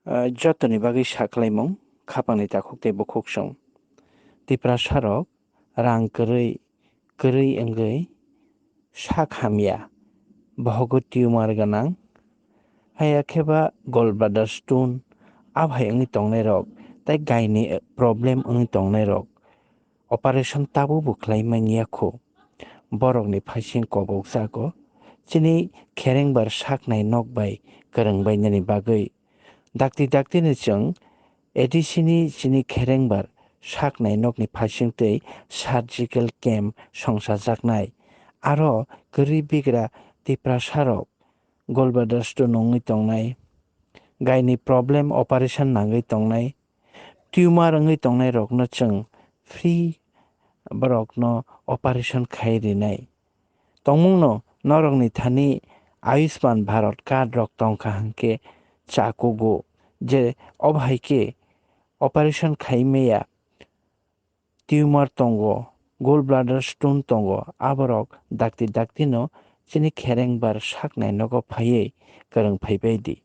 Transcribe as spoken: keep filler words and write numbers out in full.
Ah, jotoni bagwi sakhlaimung, khapangni takhuk tei bukhuk song. Tiprasarok rang kwrwi, kwrwi wngwi sak hamya, bohogo tumor gwnang, haya khe ba gallbladder stone, aphai wngwi tongnairok tei gaini problem wngwi tongnairok operation tabukbo khlai manya kho. Borokni phaising kobok jago, chini kherengbar saknai nok bai kwrwng bainani bagwi. Dakti daktino chwng A D C ni chini kherengbar saknai nokni phaising tei surgical camp songchajaknai. Aro kwrwi bigra Tiprasarok gallbladder stone wngwi tongnai, gaini problem operation nangwi tongnai, tumor wngwi tongnairokno chwng free borokno operation khai rinai. Tongmungno norokni thani Ayushman Bharat card rok tongkha hwnkhe chakugo je obo hai khe operation khai maya tumor tongo, gallbladder stone tongo, aborok dakti daktino chini kherengbar saknai nogo phaiwi kwrwng phaibai di.